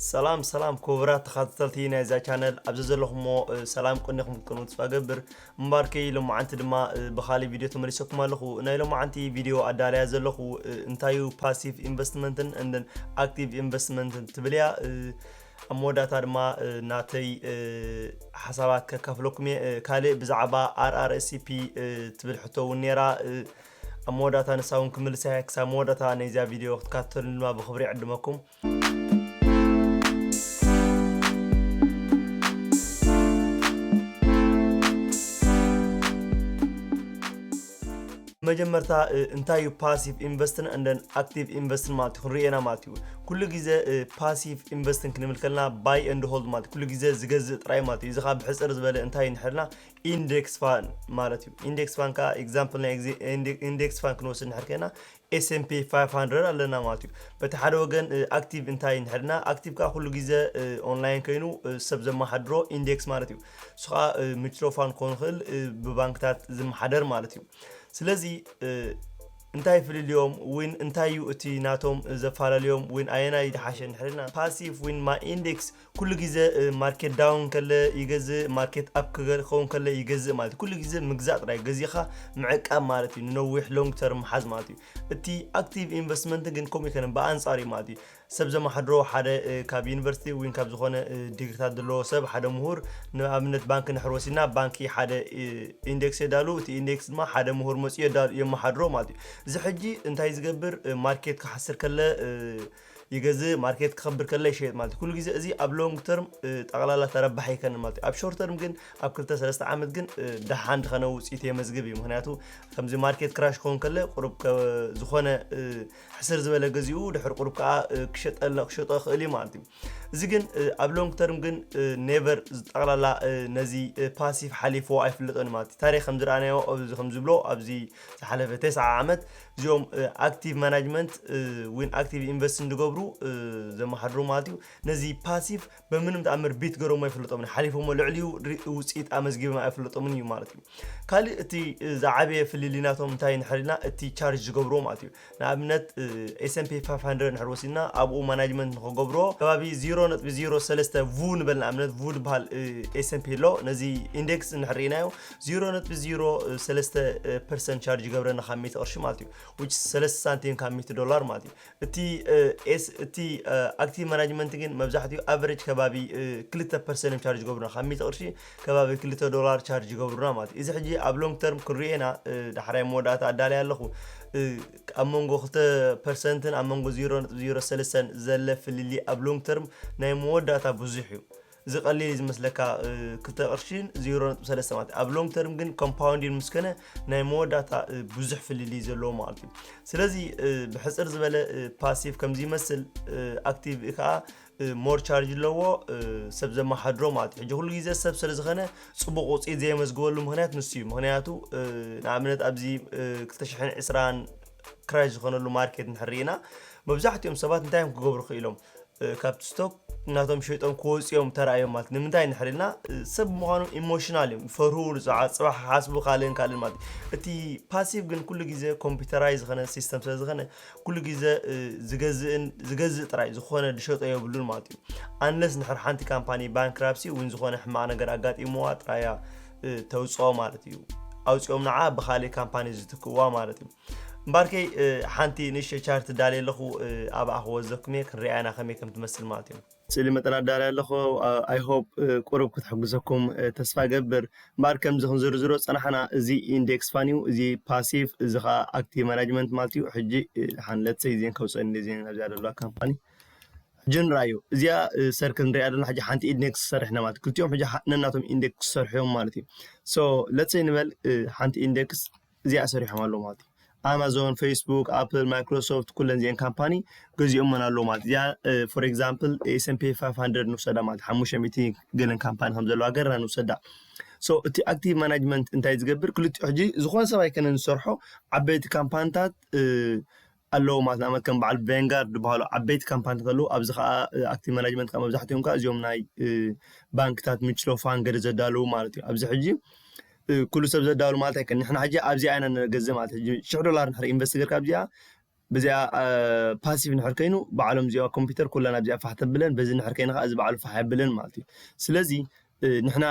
ሰላም ሰላም ክቡራት ተኸታተልቲ ናይዛ ቻነል፣ ኣብዚ ዘለኹሞ ሰላም ቅኒኹም ክትኮኑ ተስፋ ገብር። እምበኣርከይ ሎማዓንቲ ድማ ብኻሊእ ቪድዮ ተመሊሰኩም ኣለኹ። ናይ ሎማዓንቲ ቪድዮ ኣዳልያ ዘለኹ እንታይ እዩ ፓሲቭ ኢንቨስትመንትን እንደን ኣክቲቭ ኢንቨስትመንትን ትብል እያ። ኣብ መወዳእታ ድማ ናተይ ሓሳባት ከካፍለኩም እየ። ካልእ ብዛዕባ ኣር ኣር ኤስ ሲ ፒ ትብል ሕቶ እውን ነይራ። ኣብ መወዳእታ ንሳ እውን ክምልሳ እየ። ክሳብ መወዳእታ ናይዚኣ ቪድዮ ክትከታተሉኒ ድማ ብኽብሪ ይዕድመኩም። መጀመርታ እንታይ እዩ ፓሲቭ ኢንቨስትን እንደን ኣክቲቭ ኢንቨስትን ማለት እዩ ክንሪኤና ማለት እዩ። ኩሉ ግዜ ፓሲቭ ኢንቨስትን ክንብል ከለና ባይ ኤንድ ሆልድ ማለት ኩሉ ግዜ ዝገዝእ ጥራይ ማለት እዩ። እዚ ከዓ ብሕፅር ዝበለ እንታይ ንሕርና ኢንዴክስ ፋን ማለት እዩ። ኢንዴክስ ፋን ከዓ ኤግዛምፕል ናይ ኢንዴክስ ፋን ክንወስድ ንሕር ከና ኤስኤምፒ ፋይቭ ሃንድረድ ኣለና ማለት እዩ። በቲ ሓደ ወገን ኣክቲቭ እንታይ ንሕርና ኣክቲቭ ከዓ ኩሉ ግዜ ኦንላይን ከይኑ ሰብ ዘመሓድሮ ኢንዴክስ ማለት እዩ። እሱ ከዓ ሚችሎ ፋን ክኾን ይኽእል ብባንክታት ዝመሓደር ማለት እዩ። ስለዚ እንታይ ፍልልዮም ዊን እንታይ እዩ እቲ ናቶም ዘፈላለዮም ዊን ኣየናይ ድሓሸ ንሕርና ፓሲቭ ዊን ማ ኢንዴክስ ኩሉ ግዜ ማርኬት ዳውን ከለ ይገዝእ፣ ማርኬት ኣፕ ክኸውን ከለ ይገዝእ ማለት እዩ። ኩሉ ግዜ ምግዛእ ጥራይ ገዚእኻ ምዕቃብ ማለት እዩ። ንነዊሕ ሎንግ ተርም ምሓዝ ማለት እዩ። እቲ ኣክቲቭ ኢንቨስትመንት ግን ከምኡ ይከነ ብኣንጻር እዩ ማለት እዩ። ሰብ ዘመሓድሮ ሓደ ካብ ዩኒቨርሲቲ ወይ ካብ ዝኾነ ዲግሪታት ዘለዎ ሰብ ሓደ ምሁር ንኣብነት ባንክ ንሕር ወሲድና ባንኪ ሓደ ኢንዴክስ የዳሉ እቲ ኢንዴክስ ድማ ሓደ ምሁር መፅኡ የዳሉ የመሓድሮ ማለት እዩ። እዚ ሕጂ እንታይ ዝገብር ማርኬት ክሓስር ከለ ይገዝእ ማርኬት ክኸብር ከለ ይሸየጥ ማለት እዩ። ኩሉ ግዜ እዚ ኣብ ሎንግ ተርም ጠቕላላ ተረባሒ ይከንን ማለት እዩ። ኣብ ሾርት ተርም ግን ኣብ ክልተ ሰለስተ ዓመት ግን ደሓን ድኸነ ውፅኢት የመዝግብ እዩ። ምክንያቱ ከምዚ ማርኬት ክራሽ ክኸውን ከለ ቁሩብ ዝኾነ ሕስር ዝበለ ገዚኡ ድሕር ቁሩብ ከዓ ክሸጠለ ክሸጦ ይኽእል እዩ ማለት እዩ። እዚ ግን ኣብ ሎንግ ተርም ግን ኔቨር ጠቕላላ ነዚ ፓሲቭ ሓሊፎ ኣይፍልጥን ማለት እዩ። ታሪክ ከም ዝረኣናዮ ከምዝብሎ ኣብዚ ዝሓለፈ ተስዓ ዓመት እዚኦም ኣክቲቭ ማናጅመንት ዊን ኣክቲቭ ኢንቨስት ዝገብሩ ዘመሓድሩ ማለት እዩ። ነዚ ፓሲቭ በምንም ተኣምር ቢት ገሮሞ ኣይፍልጦምን ሓሊፎሞ ልዕሊኡ ውፅኢት ኣመዝጊቦም ኣይፍልጦምን እዩ ማለት እዩ። ካልእ እቲ ዝዓበየ ፍልልይ ናቶም እንታይ ንሕርልና እቲ ቻርጅ ዝገብርዎ ማለት እዩ። ንኣብነት ኤስኤምፒ ፋይቭ ሃንድረድ ንሕር ወሲድና ኣብኡ ማናጅመንት ንክገብርዎ ከባቢ ዜሮ ነጥቢ ዜሮ ሰለስተ ቡ ንበል ንኣብነት ቡ ዝበሃል ኤስኤምፒ ኣሎ። ነዚ ኢንዴክስ እንድሕር ርኢናዮ ዜሮ ነጥቢ ዜሮ ሰለስተ ፐርሰንት ቻርጅ ይገብረና ካብ ሚእቲ ቅርሺ ማለት እዩ። ዊች ሰለስተ ሳንቲም ካብ ሚእቲ ዶላር ማለት እዩ። እቲ ኤስ እቲ ኣክቲቭ ማናጅመንት ግን መብዛሕትኡ ኣቨሬጅ ከባቢ ክልተ ፐርሰንት እዮም ቻርጅ ይገብሩና ካብ ሚእቲ ቅርሺ ከባቢ ክልተ ዶላር ቻርጅ ይገብሩና ማለት እዩ። እዚ ሕጂ ኣብ ሎንግ ተርም ክንሪኤና ዳሕራይ መወዳእታ ኣዳላይ ኣለኹ። ኣብ መንጎ ክልተ ፐርሰንትን ኣብ መንጎ ዜሮ ነጥቢ ዜሮ ሰለስተን ዘለ ፍልልይ ኣብ ሎንግ ተርም ናይ መወዳእታ ብዙሕ እዩ። እዚ ቀሊል እዩ ዝመስለካ ክልተ ቅርሺን ዜሮ ነጥቢ ሰለስተ ማለት ኣብ ሎንግ ተርም ግን ኮምፓውንዲን ምስ ከነ ናይ መወዳእታ ብዙሕ ፍልልይ ዘለዎ ማለት እዩ። ስለዚ ብሕፅር ዝበለ ፓሲቭ ከምዚ ይመስል ኣክቲቭ ከዓ ሞር ቻርጅ ኣለዎ ሰብ ዘመሓድሮ ማለት እዩ። ሕጂ ኩሉ ግዜ ሰብ ስለ ዝኾነ ፅቡቕ ውፅኢት ዘየመዝግበሉ ምክንያት ንሱ እዩ። ምክንያቱ ንኣብነት ኣብዚ ክልተ ሽሕን ዕስራን ክራሽ ዝኾነሉ ማርኬት እንድሕር ርኢና መብዛሕትኦም ሰባት እንታይ እዮም ክገብሩ ክኢሎም? ካብቲ ስቶክ ናቶም ሸይጦም ክወፅኦም ተራእዮም ማለት ንምንታይ ንሕር ኢልና ሰብ ምዃኖም ኢሞሽናል እዮም ፈርሁ ንፅዓ ፅባሕ ሓስቡ ካልእን ካልእን ማለት እዩ። እቲ ፓሲቭ ግን ኩሉ ግዜ ኮምፒውተራይ ዝኾነ ሲስተም ስለ ዝኾነ ኩሉ ግዜ ዝገዝእን ዝገዝእ ጥራይ ዝኾነ ድሸጦ የብሉን ማለት እዩ። ኣንለስ ንሕር ሓንቲ ካምፓኒ ባንክራፕሲ እውን ዝኾነ ሕማቕ ነገር ኣጋጢምዋ ጥራያ ተውፅኦ ማለት እዩ። ኣውፅኦም ንዓ ብካሊእ ካምፓኒ ዝትክእዋ ማለት እዩ። እምበኣርከይ ሓንቲ ንእሽተይ ቻርት ዳልየ ኣለኹ ኣብኣ ክወዘኩም እየ ክንሪኣና ከመይ ከም ትመስል ማለት እዩ። ስእሊ መጠን ኣዳልየ ኣለኹ። ኣይ ሆፕ ቁሩብ ክትሕግዘኩም ተስፋ ገብር። እምበኣር ከምዚ ክንዝርዝሮ ዝፀናሕና እዚ ኢንዴክስ ፋን እዩ፣ እዚ ፓሲቭ፣ እዚ ከዓ ኣክቲቭ ማናጅመንት ማለት እዩ። ሕጂ ሓንለት ሰይ ዜን ከውፀኒ ዜን ኣብዚኣ ዘለዋ ካምፓኒ ሕጂ ንርኣዮ እዚኣ ሰርክል ንሪኣ ዘለና ሕጂ ሓንቲ ኢንዴክስ ሰሪሕና ማለት ክልቲኦም ሕጂ ነናቶም ኢንዴክስ ክሰርሑ እዮም ማለት እዩ። ሶ ለትሰይ ንበል ሓንቲ ኢንዴክስ እዚኣ ሰሪሖም ኣለዉ ማለት እዩ። ኣማዞን፣ ፌስቡክ፣ ኣፕል፣ ማይክሮሶፍት ኩለን እዚአን ካምፓኒ ገዚኦመን ኣለዉ ማለት እዚኣ ፎር ኤግዛምፕል ኤስኤምፒ ፋይቭ ሃንድረድ ንውሰዳ ማለት ሓሙሽተ ሚእቲ ገለን ካምፓኒ ከም ዘለዋ ገርና ንውሰዳ። ሶ እቲ ኣክቲቭ ማናጅመንት እንታይ ዝገብር ክልቲኡ ሕጂ ዝኾነ ሰብ ኣይከነን ዝሰርሖ ዓበይቲ ካምፓኒታት ኣለዉ ማለት ንኣብነት ከም በዓል ቬንጋርድ ዝበሃሉ ዓበይቲ ካምፓኒታት ኣለዉ። ኣብዚ ከዓ ኣክቲቭ ማናጅመንት ከዓ መብዛሕትኦም ከዓ እዚኦም ናይ ባንክታት ሚችሎ ፋን ገለ ዘዳለዉ ማለት እዩ። ኣብዚ ሕጂ ኩሉ ሰብ ዘዳሉ ማለት ኣይከን ንሕና ሕጂ ኣብዚኣ ኢና ንገዝእ ማለት ሕጂ ሽሕ ዶላር ንሕር ኢንቨስት ገርካ ኣብዚኣ ብዚኣ ፓሲቭ ንሕር ከይኑ ባዕሎም እዚኣ ኮምፒውተር ኩለን ኣብዚኣ ፋሕ ተብለን፣ በዚ ንሕር ከይኑ ከዓ እዚ ባዕሉ ፋሕ የብለን ማለት እዩ። ስለዚ ንሕና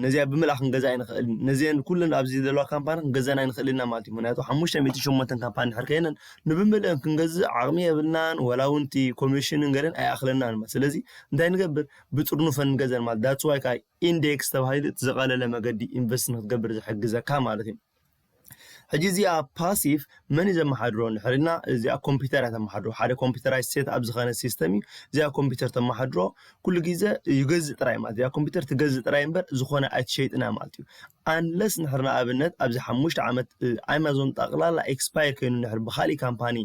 ነዚኣ ብምልኣ ክንገዛ ኣይንኽእልን። ነዚአን ኩለን ኣብዚ ዘለዋ ካምፓኒ ክንገዘን ኣይንኽእልና ማለት እዩ። ምክንያቱ ሓሙሽተ ሚእቲ ሸሞንተን ካምፓኒ ንሕር ከይነን ንብምልእን ክንገዝእ ዓቕሚ የብልናን፣ ወላ እውን እቲ ኮሚሽንን ገለን ኣይኣኽለናን ማለት። ስለዚ እንታይ ንገብር? ብጥርኑፈን ንገዘን ማለት። ዳትስ ዋይ ከዓ ኢንዴክስ ተባሂሉ እቲ ዝቐለለ መገዲ ኢንቨስት ንክትገብር ዝሕግዘካ ማለት እዩ። ሕጂ እዚኣ ፓሲቭ መን እዩ ዘመሓድሮ? ንሕሪና እዚኣ ኮምፒውተር እያ ተመሓድሮ። ሓደ ኮምፒውተራይ ሴት ኣብ ዝኾነ ሲስተም እዩ። እዚኣ ኮምፒውተር ተመሓድሮ። ኩሉ ግዜ ይገዝእ ጥራይ ማለት እዚኣ ኮምፒውተር ትገዝእ ጥራይ እምበር ዝኾነ ኣይትሸይጥና ማለት እዩ። ኣንለስ ንሕሪ ንኣብነት ኣብዚ ሓሙሽተ ዓመት ኣማዞን ጠቕላላ ኤክስፓየር ኮይኑ ንሕር ብካሊእ ካምፓኒ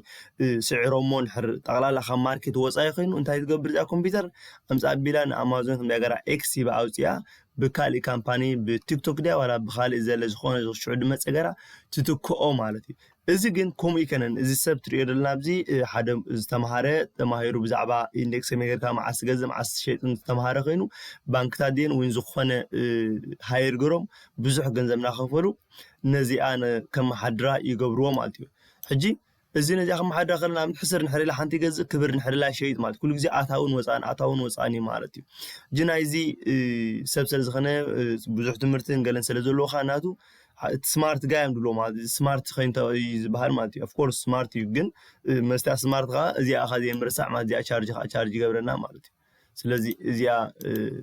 ስዕሮሞ ንሕር ጠቕላላ ካብ ማርኬት ወፃኢ ኮይኑ እንታይ ትገብር እዚኣ ኮምፒውተር ኣምፃ ኣቢላ ንኣማዞን ከም ገራ ኤክስ ሂባ ኣውፅኣ ብካሊእ ካምፓኒ ብቲክቶክ ድያ ዋላ ብካሊእ ዘለ ዝኾነ ሽዑ ድመፀ ገራ ትትክኦ ማለት እዩ። እዚ ግን ከምኡ ይከነን። እዚ ሰብ ትሪኦ ዘለና ኣብዚ ሓደ ዝተምሃረ ተማሂሩ ብዛዕባ ኢንዴክስ ከመይ ጌርካ መዓስ ትገዝእ መዓስ ትሸይጥን ዝተምሃረ ኮይኑ ባንክታት ድን እውን ዝኾነ ሃየር ገሮም ብዙሕ ገንዘብ እናኸፈሉ ነዚኣ ከመሓድራ ይገብርዎ ማለት እዩ። ሕጂ እዚ ነዚኣ ከመሓድራ ከለና ኣብ ሕስር ንሕሪላ ሓንቲ ይገዝእ ክብር ንሕሪላ ይሸይጥ ማለት ኩሉ ግዜ ኣታውን ወፃእን ኣታውን ወፃእን እዩ ማለት እዩ። ሕጂ ናይዚ ሰብ ስለ ዝኾነ ብዙሕ ትምህርትን ገለን ስለ ዘለዎ ከዓ ናቱ እቲ ስማርት ጋይ እዮም ድብሎ ማለት እዩ። ስማርት ኮይኑ እዩ ዝበሃል ማለት እዩ። ኦፍኮርስ ስማርት እዩ ግን መስቲያ ስማርት ከዓ እዚኣ ካ ዘይምርሳዕ ማለት እዚኣ ቻርጅ ከዓ ቻርጅ ይገብረና ማለት እዩ። ስለዚ እዚኣ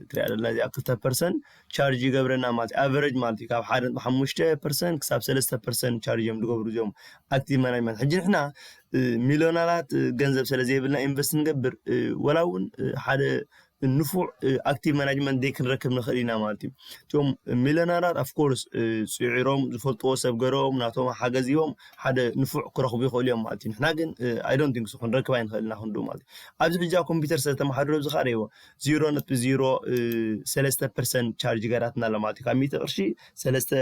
ትሪኣ ዘለና እዚኣ ክልተ ፐርሰንት ቻርጅ ይገብረና ማለት ኣቨሬጅ ማለት እዩ። ካብ ሓደ ነጥቢ ሓሙሽተ ፐርሰንት ክሳብ ሰለስተ ፐርሰንት ቻርጅ እዮም ዝገብሩ እዚኦም ኣክቲቭ ማናጅመንት። ሕጂ ንሕና ሚሊዮናላት ገንዘብ ስለ ዘይብልና ኢንቨስት ንገብር ወላ እውን ሓደ ንፉዕ ኣክቲቭ ማናጅመንት ደይ ክንረክብ ንኽእል ኢና ማለት እዩ። እቶም ሚሊዮነራት ኣፍኮርስ ፅዒሮም ዝፈልጥዎ ሰብ ገሮም ናቶም ሓገዝ ሂቦም ሓደ ንፉዕ ክረኽቡ ይኽእሉ እዮም ማለት እዩ። ንሕና ግን ኣይ ዶንት ቲንክ ሶ ክንረክብ ኣይንኽእል ኢና ክንድኡ ማለት እዩ። ኣብዚ ሕጂ ኣብ ኮምፒውተር ስለ ተመሓድሮ ኣብዚ ከዓ ርእይዎ ዚሮ ነጥቢ ዚሮ ሰለስተ ፐርሰንት ቻርጅ ገራትና ኣሎ ማለት እዩ። ካብ ሚእቲ ቅርሺ ሰለስተ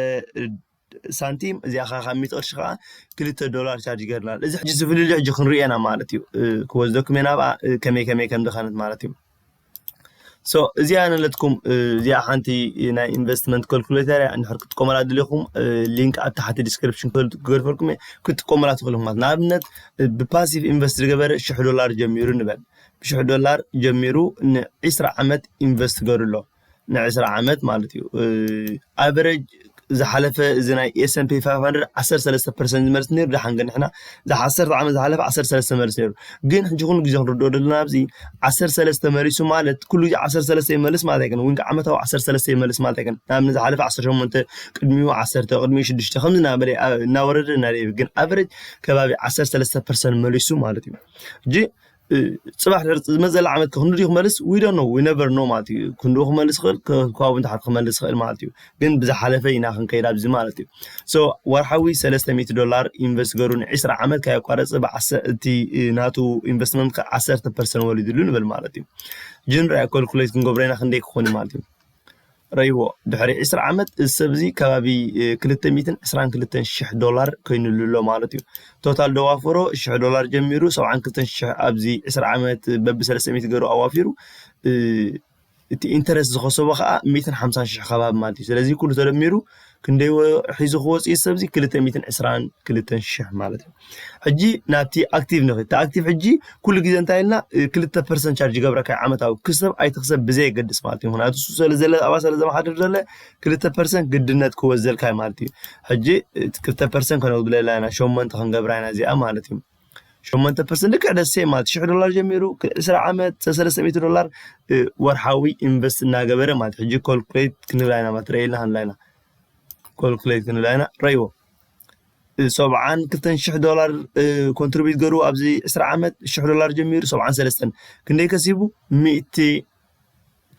ሳንቲም እዚኣ ከዓ ካብ ሚእቲ ቅርሺ ከዓ ክልተ ዶላር ቻርጅ ገርና እዚ ሕጂ ዝፍልልዩ ሕጂ ክንሪኦ ኢና ማለት እዩ። ክወስደኩም እየ ናብኣ ከመይ ከመይ ከም ዝኸነት ማለት እዩ። ሶ እዚኣ ነለትኩም እዚኣ ሓንቲ ናይ ኢንቨስትመንት ካልኩሌተር እያ። እንድሕር ክትጥቀሙላ ድሌኹም ሊንክ ኣብ ታሕቲ ዲስክሪፕሽን ክገድፈልኩም እየ ክትጥቀሙላ ትኽእሉ ማለት ንኣብነት ብፓሲቭ ኢንቨስት ዝገበረ ሽሕ ዶላር ጀሚሩ ንበል ብሽሕ ዶላር ጀሚሩ ንዒስራ ዓመት ኢንቨስት ገሩ ኣሎ ንዕስራ ዓመት ማለት እዩ። ኣቨሬጅ ዝሓለፈ እዚ ናይ S&P five hundred ዓሰርተ ሰለስተ ፐርሰንት ዝመልስ ነይሩ። ደሓን ግን ንሕና እዚ ዓሰርተ ዓመት ዝሓለፈ ዓሰርተ ሰለስተ መልስ ነይሩ። ግን ሕጂ ኩሉ ግዜ ክንርድኦ ዘለና ኣብዚ ዓሰርተ ሰለስተ መሊሱ ማለት ኩሉ ግዜ ዓሰርተ ሰለስተ ይመልስ ማለት ኣይኮነን። ወይ ዓመታዊ ዓሰርተ ሰለስተ ይመልስ ማለት ኣይኮነን። ንኣብነት ዝሓለፈ ዓሰርተ ሸሞንተ ቅድሚኡ ዓሰርተ ቅድሚኡ ሽዱሽተ ከምዚ እናበለ እናወረደ እናደየበ ግን ኣቨሬጅ ከባቢ ዓሰርተ ሰለስተ ፐርሰንት መሊሱ ማለት እዩ። ሕጂ ፅባሕ ድሕሪ ዝመፀላ ዓመት ክንድኡ ክመልስ we don't know we never know ማለት እዩ። ክንድኡ ክመልስ ይኽእል ከባቢ ንታሕቲ ክመልስ ይኽእል ማለት እዩ። ግን ብዝሓለፈ ኢና ክንከይድ ኣብዚ ማለት እዩ። ሶ ወርሓዊ ሰለስተ ሚእቲ ዶላር ኢንቨስት ገሩ ንዒስራ ዓመት ካየቋረፀ ብዓሰርተ እቲ ናቱ ኢንቨስትመንት ዓሰርተ ፐርሰንት ወሊድሉ ንብል ማለት እዩ። ጅንራ ኮልኩሌት ክንገብሮ ኢና ክንደይ ክኾን እዩ ማለት እዩ። ረይዎ ድሕሪ ዕስራ ዓመት እዚ ሰብ እዚ ከባቢ ክልተ ሚእትን ዕስራን ክልተን ሽሕ ዶላር ኮይኑሉ ኣሎ ማለት እዩ። ቶታል ደዋፈሮ ሽሕ ዶላር ጀሚሩ ሰብዓን ክልተን ሽሕ ኣብዚ ዕስራ ዓመት በቢ ሰለስተ ሚእቲ ገሩ ኣዋፊሩ እቲ ኢንተረስት ዝኸሰቦ ከዓ ሚእትን ሓምሳን ሽሕ ከባቢ ማለት እዩ። ስለዚ ኩሉ ተደሚሩ ክንደይ ሒዙ ክወፅእ እዩ ሰብዚ ክልተ ሚእትን ዕስራን ክልተን ሽሕ ማለት እዩ። ሕጂ ናብቲ ኣክቲቭ ንኽድ እቲ ኣክቲቭ ሕጂ ኩሉ ግዜ እንታይ ኢልና ክልተ ፐርሰንት ቻርጅ ይገብረካ ዓመታዊ ክሰብ ኣይትክሰብ ብዘይ የገድስ ማለት እዩ። ምክንያቱ እሱ ስለ ዘለ ኣብኣ ስለ ዘመሓድር ዘለ ክልተ ፐርሰንት ግድነት ክወዘልካ ማለት እዩ። ሕጂ ክልተ ፐርሰንት ከነብለላ ኢና ሸሞንተ ክንገብራ ኢና እዚኣ ማለት እዩ። ሸሞንተ ፐርሰንት ልክዕ ደሴ ማለት ሽሕ ዶላር ጀሚሩ ዕስራ ዓመት ሰለስተ ሚእቲ ዶላር ወርሓዊ ኢንቨስት እናገበረ ማለት ሕጂ ኮልኩሌት ክንብላ ኢና ማለት ረኢልና ክንብላ ኢና ኮልኩሌት ክንብላ ኢና ረይዎ ሰብዓን ክልተን ሽሕ ዶላር ኮንትሪቢዩት ገሩ ኣብዚ ዕስራ ዓመት ሽሕ ዶላር ጀሚሩ ሰብዓን ሰለስተን ክንደይ ከሲቡ ሚእቲ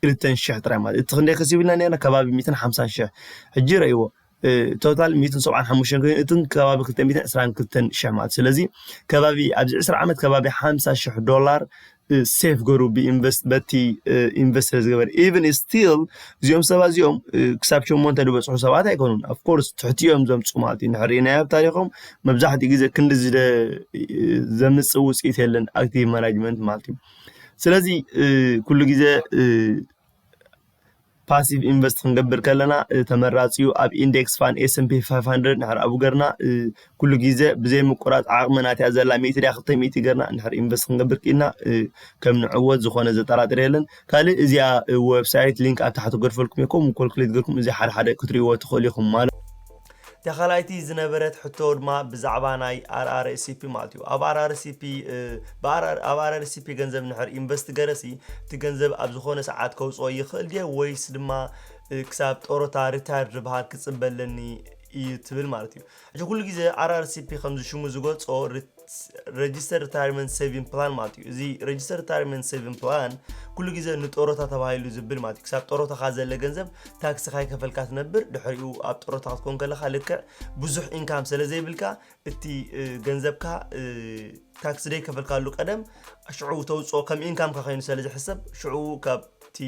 ክልተን ሽሕ ጥራይ ማለት እቲ ክንደይ ከሲቡልና ነርና ከባቢ ሚእትን ሓምሳን ሽሕ ሕጂ ረይዎ ቶታል ሚእትን ሰብዓን ሓሙሽተን ኮይኑ እትን ከባቢ ክልተ ሚእትን ዕስራን ክልተን ሽሕ ማለት ስለዚ ከባቢ ኣብዚ ዕስራ ዓመት ከባቢ ሓምሳ ሽሕ ዶላር ሴፍ ገሩ ብኢንቨስት በቲ ኢንቨስት ስለ ዝገበር ኢቨን ስቲል እዚኦም ሰባት እዚኦም ክሳብ ሸሞንተ ዝበፅሑ ሰባት ኣይኮኑን። ኣፍኮርስ ትሕቲ እዮም ዘምፁ ማለት እዩ። ንሕርኢናዮ ኣብ ታሪኮም መብዛሕትኡ ግዜ ክንዲ ዘምፅእ ውፅኢት የለን ኣክቲቭ ማናጅመንት ማለት እዩ። ስለዚ ኩሉ ግዜ ፓሲቭ ኢንቨስት ክንገብር ከለና ተመራፂ እዩ። ኣብ ኢንዴክስ ፋን ኤስንፒ ፋይቭ ሃንድረድ ንድሕር ኣብኡ ገርና ኩሉ ግዜ ብዘይ ምቁራፅ ዓቕሚ ናትያ ዘላ ሚእቲ ድያ ክልተ ሚእቲ ገርና እንድሕር ኢንቨስት ክንገብር ክኢልና ከም ንዕወት ዝኾነ ዘጠራጥር የለን። ካልእ እዚኣ ዌብሳይት ሊንክ ኣብ ታሕቲ ገድፈልኩም እየ፣ ከምኡ ኮልኩሌት ገርኩም እዚ ሓደ ሓደ ክትሪእዎ ትኽእሉ ኢኹም ማለት። ተኻላይቲ ዝነበረት ሕቶ ድማ ብዛዕባ ናይ ኣርኣርሲፒ ማለት እዩ። ኣብ ኣርኣርሲፒ ኣብ ኣርኣርሲፒ ገንዘብ ንሕር ኢንቨስት ገረሲ እቲ ገንዘብ ኣብ ዝኾነ ሰዓት ከውፅኦ ይኽእል ድየ ወይስ ድማ ክሳብ ጦሮታ ሪታየር ዝበሃል ክፅበለኒ እዩ ትብል ማለት እዩ። ሕጂ ኩሉ ግዜ ኣርኣርሲፒ ከምዚ ሽሙ ዝገልፆ ረጅስተር ሪታይርመንት ሴቪንግ ፕላን ማለት እዩ። እዚ ረጅስተር ሪታይርመንት ሴቪንግ ፕላን ኩሉ ግዜ ንጦሮታ ተባሂሉ ዝብል ማለት እዩ። ክሳብ ጦሮታኻ ዘለ ገንዘብ ታክሲ ካይከፈልካ ትነብር። ድሕሪኡ ኣብ ጦሮታ ክትኮን ከለኻ ልክዕ ብዙሕ ኢንካም ስለ ዘይብልካ እቲ ገንዘብካ ታክሲ ደይከፈልካሉ ቀደም ሽዑ ተውፅኦ ከም ኢንካምካ ኮይኑ ስለ ዝሕሰብ ሽዑ ካብ እቲ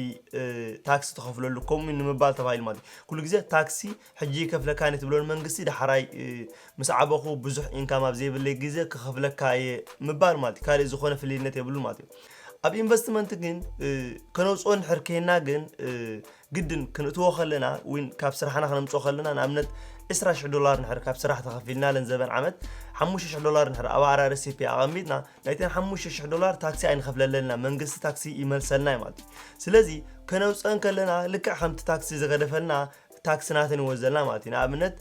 ታክሲ ትኸፍለሉ ከምኡ ንምባል ተባሂሉ ማለት እዩ። ኩሉ ግዜ ታክሲ ሕጂ ይከፍለካ ንትብሎ መንግስቲ ዳሕራይ ምስ ዓበኹ ብዙሕ ኢንካም ኣብ ዘይብለይ ግዜ ክኸፍለካ እየ ምባል ማለት እዩ። ካልእ ዝኾነ ፍልይነት የብሉ ማለት እዩ። ኣብ ኢንቨስትመንት ግን ከነውፅኦ እንድሕር ከይና ግን ግድን ክንእትዎ ከለና ወይ ካብ ስራሕና ከነምፅኦ ከለና ንኣብነት ዕስራ ሽሕ ዶላር ንሕር ካብ ስራሕ ተኸፊልና ለንዘበን ዓመት ሓሙሽተ ሽሕ ዶላር ንሕር ኣብ ኣርኣርሲፒ ኣቐሚጥና ናይተን ሓሙሽተ ሽሕ ዶላር ታክሲ ኣይንኸፍለለና፣ መንግስቲ ታክሲ ይመልሰልና እዩ ማለት እዩ። ስለዚ ከነውፅአን ከለና ልክዕ ከምቲ ታክሲ ዝገደፈልና ታክሲ ናተን ይወዘልና ማለት እዩ። ንኣብነት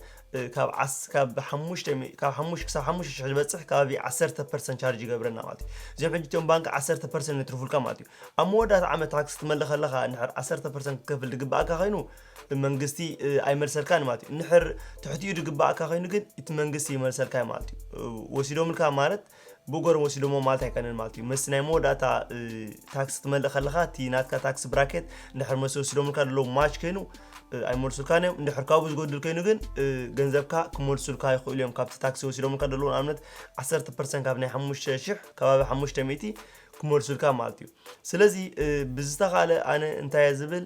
ካብ ዓስ ካብ ሓሙሽተ ካብ ሓሙሽተ ክሳብ ሓሙሽተ ሽሕ ዝበፅሕ ከባቢ ዓሰርተ ፐርሰንት ቻርጅ ይገብረና ማለት እዩ። እዚኦም ሕጂ እቶም ባንክ ዓሰርተ ፐርሰንት የትርፉልካ ማለት እዩ። ኣብ መወዳእታ ዓመት ታክሲ ትመልእ ከለኻ እንድሕር ዓሰርተ ፐርሰንት ክትከፍል ዝግብኣካ ኮይኑ መንግስቲ ኣይመልሰልካን ማለት እዩ። እንድሕር ትሕቲኡ ዝግብኣካ ኮይኑ ግን እቲ መንግስቲ ይመልሰልካ ማለት እዩ። ወሲዶምልካ ማለት ብእገሮም ወሲዶሞ ማለት ኣይኮነን ማለት እዩ። ምስ ናይ መወዳእታ ታክሲ ትመልእ ከለኻ እቲ ናትካ ታክሲ ብራኬት እንድሕር መሲ ወሲዶምልካ ዘለዉ ማች ኮይኑ ኣይመልሱልካን እዮም። እንድሕር ካብኡ ዝጎድል ኮይኑ ግን ገንዘብካ ክመልሱልካ ይኽእሉ እዮም። ካብቲ ታክሲ ወሲዶምልካ ዘለዉ ንኣብነት ዓሰርተ ፐርሰንት ካብ ናይ ሓሙሽተ ሽሕ ከባቢ ሓሙሽተ ሚእቲ ክመልሱልካ ማለት እዩ። ስለዚ ብዝተኻለ ኣነ እንታይ እየ ዝብል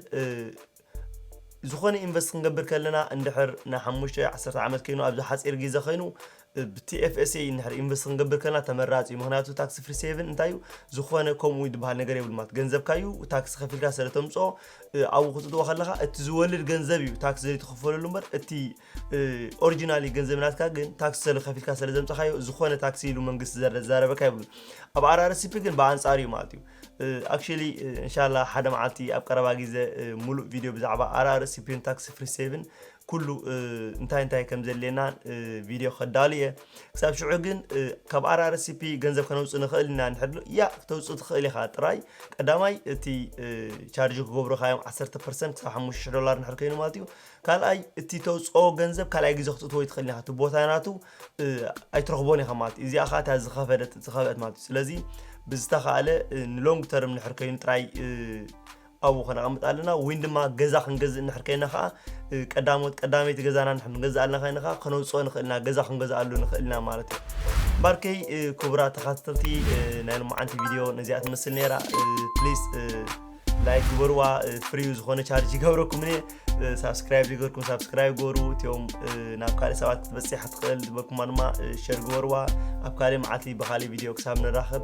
ዝኾነ ኢንቨስት ክንገብር ከለና እንድሕር ናይ ሓሙሽተ ዓሰርተ ዓመት ኮይኑ ኣብዚ ሓፂር ግዜ ኮይኑ ብቲ ኤፍኤስኤ እንድሕር ኢንቨስት ክንገብር ከለና ተመራፂ እዩ። ምክንያቱ ታክሲ ፍሪ ሴቭን እንታይ እዩ ዝኾነ ከምኡ ዝበሃል ነገር የብሉ ማለት ገንዘብካ እዩ ታክሲ ከፊልካ ስለ ተምፅኦ ኣብኡ ክትጥዎ ከለካ እቲ ዝወልድ ገንዘብ እዩ ታክሲ ዘይትኽፈለሉ እምበር እቲ ኦሪጂናሊ ገንዘብ ናትካ ግን ታክሲ ስለ ከፊልካ ስለ ዘምፀኻዮ ዝኾነ ታክሲ ኢሉ መንግስቲ ዘረ- ዘዛረበካ የብሉ። ኣብ ኣርኣርሲፒ ግን ብኣንፃር እዩ ማለት እዩ። ኣክሊ እንሻላ ሓደ መዓልቲ ኣብ ቀረባ ግዜ ሙሉእ ቪድዮ ብዛዕባ ኣርኣርሲፒን ታክሲ ፍሪ ሴቭን ኩሉ እንታይ እንታይ ከም ዘድልየና ቪድዮ ከዳሉ እየ። ክሳብ ሽዑ ግን ካብ ኣርኣርሲፒ ገንዘብ ከነውፅእ ንኽእል ኢና ንሕድሉ እያ ክተውፅእ ትኽእል ኢኻ። ጥራይ ቀዳማይ እቲ ቻርጅ ክገብሩካ እዮም ዓሰርተ ፐርሰንት ክሳብ ሓሙሽተ ሽሕ ዶላር እንድሕር ኮይኑ ማለት እዩ። ካልኣይ እቲ ተውፅኦ ገንዘብ ካልኣይ ግዜ ክትእትዎ ይትኽእል ኢኻ። እቲ ቦታ ናቱ ኣይትረኽቦን ኢኻ ማለት እዩ። እዚኣ ከዓ እታ ዝኸፈደት ዝኸፍአት ማለት እዩ። ስለዚ ብዝተኻእለ ንሎንግ ተርም እንድሕር ኮይኑ ጥራይ ኣብኡ ከነቐምጥ ኣለና። ወይን ድማ ገዛ ክንገዝእ እንድሕር ከይና ከዓ ቀዳሞት ቀዳመይቲ ገዛና እንድሕር ንገዝእ ኣለና ከይና ከዓ ከነውፅኦ ንኽእል ኢና፣ ገዛ ክንገዝኣሉ ንኽእል ኢና ማለት እዩ። ባርከይ ክቡራት ተኸታተልቲ ናይ ሎማዓንቲ ቪድዮ ነዚኣ ትመስል ነይራ። ፕሊዝ ላይክ ግበርዋ፣ ፍሪ ዝኾነ ቻርጅ ይገብረኩም እየ። ሳብስክራይብ ዝገርኩም ሳብስክራይብ ግበሩ። እቲኦም ናብ ካልእ ሰባት ክትበፅሕ ትኽእል ዝበልኩማ ድማ ሸር ግበርዋ። ኣብ ካልእ መዓልቲ ብኻልእ ቪድዮ ክሳብ ንራኸብ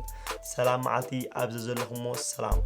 ሰላም መዓልቲ ኣብ ዘዘለኹሞ ሰላም።